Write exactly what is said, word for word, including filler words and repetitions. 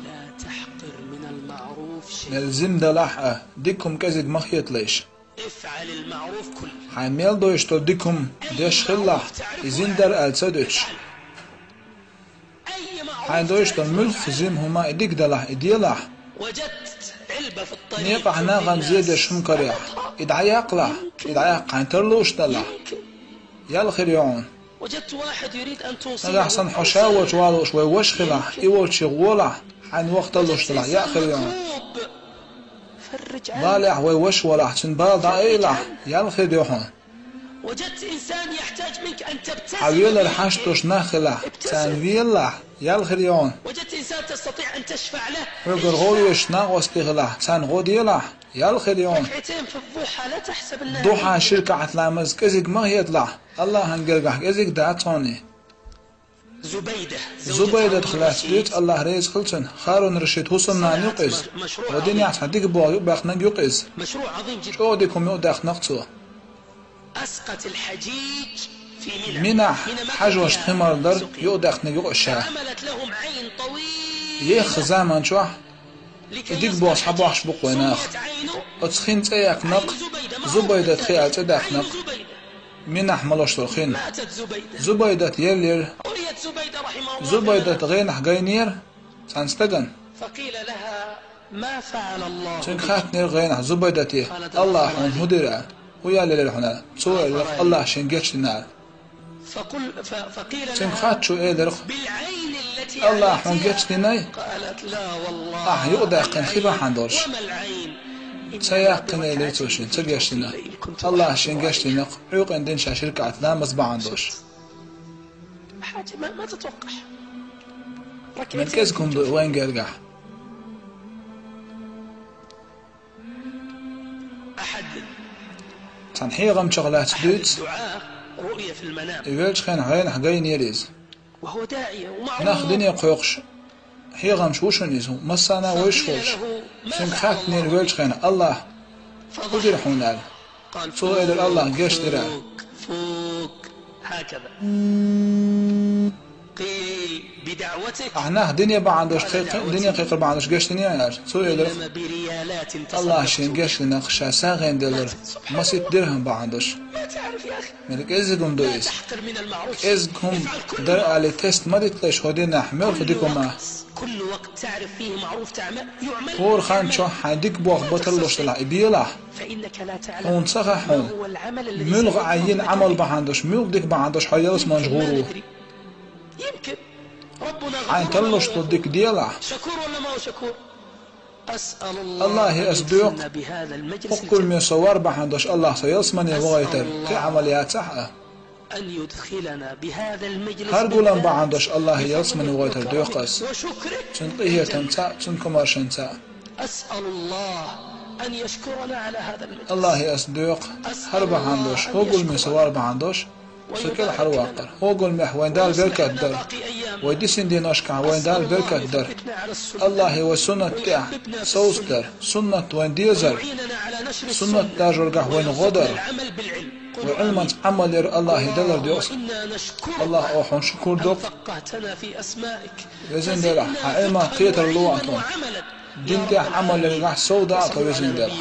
لا تحقر من المعروف شيء. Мел зима далахь а, дика хӀума кӀезиг ма хеталаш. افعل المعروف كله. Хьайна мел дойчу долу дика хӀума деш хилалахь, и зина дара аьлла ца дуьтуш. Хьайна дойчу долу муьлхха зима хӀума и дика далахь, и делахь. Некъахь нахана зен деш хӀума карахь, и дӀаяккхалахь, и дӀаяккха хьайна тарлуш далахь, ял хир ю хьуна. Нагахь санна хьо ша волчу валуш вай ваша хилахь, и волчу гӀолахь, хьайна ваха тарлуш далахь, ял хир ю хьуна. Балехь вай ваша валахь, цуьнан бала дӀаайалахь, ял хир ю хьуна. وجدت إنسان يحتاج منك أن تبتسم. Хьан велар хьашт долуш нах хилахь, царна велалахь, ял хир ю хьуна. وجدت إنسان تستطيع أن تشفع له. Хьоьгара гӀо везаш накъостий хилахь, царна гӀо делахь, ял хир ю хьуна. ركعتين في الضحى لا تحسب النافلة. Духьа ширкахьат ламаз кӀезиг ма хеталахь, Аллахьан гергахь кӀезиг дац хьуна. Зубайдатах лаьцна дуьйцу, Аллахь реза хуьлда цунна, Харун Рашид хӀусамнана ю-кх иза. Ва динехь цхьа дика болх юкъабаьхнарг ю-кх иза. ЧӀогӀа дика хӀума юкъадаьхна-кх цо. Минахь хьажош тхимар дар юкъадаьхнарг ю-кх иза ша. Ехха заман чохь и дика болх схьабохьуш бу-кх вайн нах. Оцу хин цӀе яьккхина-кх, Зубайдат хи аьлла цӀе даьккхина-кх. Минахь молуш долу хин. Зубайдат еллера. Зубайдат гӀенахь гайнера цхьана стагана. Цуьнга хаьттинера гӀенахь Зубайдате: «Аллахь хьуна хӀун дира?» аьлла. «ХӀун ял елира хьуна?» аьлла. Цо элира: «Аллахь шен гечдина», аьлла. Цуьнга хаьттича элира-кх: «Аллахь хьуна гечдиний?» Ахь юкъадаьккхина хи бахьана долуш. Ца яьккхина, элира цо шена, ца гечдина. Аллахь шен гечдина-кх, Ӏуьйкъенна дина ша ширкахьат ламаз бахьана долуш. Мел кӀезиг хӀума ду вайн гергахь. Цхьана хьехамчех лаьцна дуьйцу, и веллачу хенахь гӀенахь гайнера иза. Нах дине кхойкхуш, хьехамча ву шуна иза, массарна а вевзаш волуш. Цуьнга хаьттинера веллачу хенахь: «Аллахь, хӀун дира хьуна?» аьлла. Цо элира: «Аллахь гечдира», аьлла. Ахь нах дине бахьана долуш, тхайкхи-, дине кхайкхар бахьана долуш гечдиний аьлла. Цо элира: «Аллахь шен гечдина-кх, ша сагӀина делларг масийтта дирхӀам бахьана долуш». Мел кӀезиг хӀума ду иза. КӀезиг хӀума дара аьлла тест ма диталаш хӀокху динехь, муьлхха дика хӀума. ХӀора хан чохь хьайн дика болх бан тарлуш делахь, и белахь. Хьуна ца хаьа хьуна, муьлха Ӏайина Ӏамал бахьана долуш, муьлха дика бахьана долуш хьо ялсаманчу гӀур ву. Хьайн тарлуш долу дика делахь. Аллахье ас доькху, хӀокху гуламе со вар бахьана долуш Аллахь со ялсамане вахийтар, кхин Ӏамал яцахь а. ХӀара гулам бахьана долуш Аллахье ялсамане вахийтар доькху ас. Цуьнан къинхетамца а, Цуьнан комаьршанца а. Аллахье ас доькху, хӀара бахьана долуш, хӀокху гуламе со вар бахьана долуш, со кӀелхьарваккхар. ХӀокху гуламехь вайн Дала беркат дара. Вай дисина деношкахь вайн Дала беркат дара. Аллахье вай суннат тӀехь совцадар, суннат вайн дезар, суннат даржоргахь вайна гӀо дар. Вай Ӏилманца Ӏамал яр Аллахье далар доьху. Аллахь, оха хьуна шукур до-кх. Везан Дела, хьан Ӏилманах кхетар лолахь тхуна. Дин тӀехь Ӏамал ярехь сов дахь тхо, везан Дела.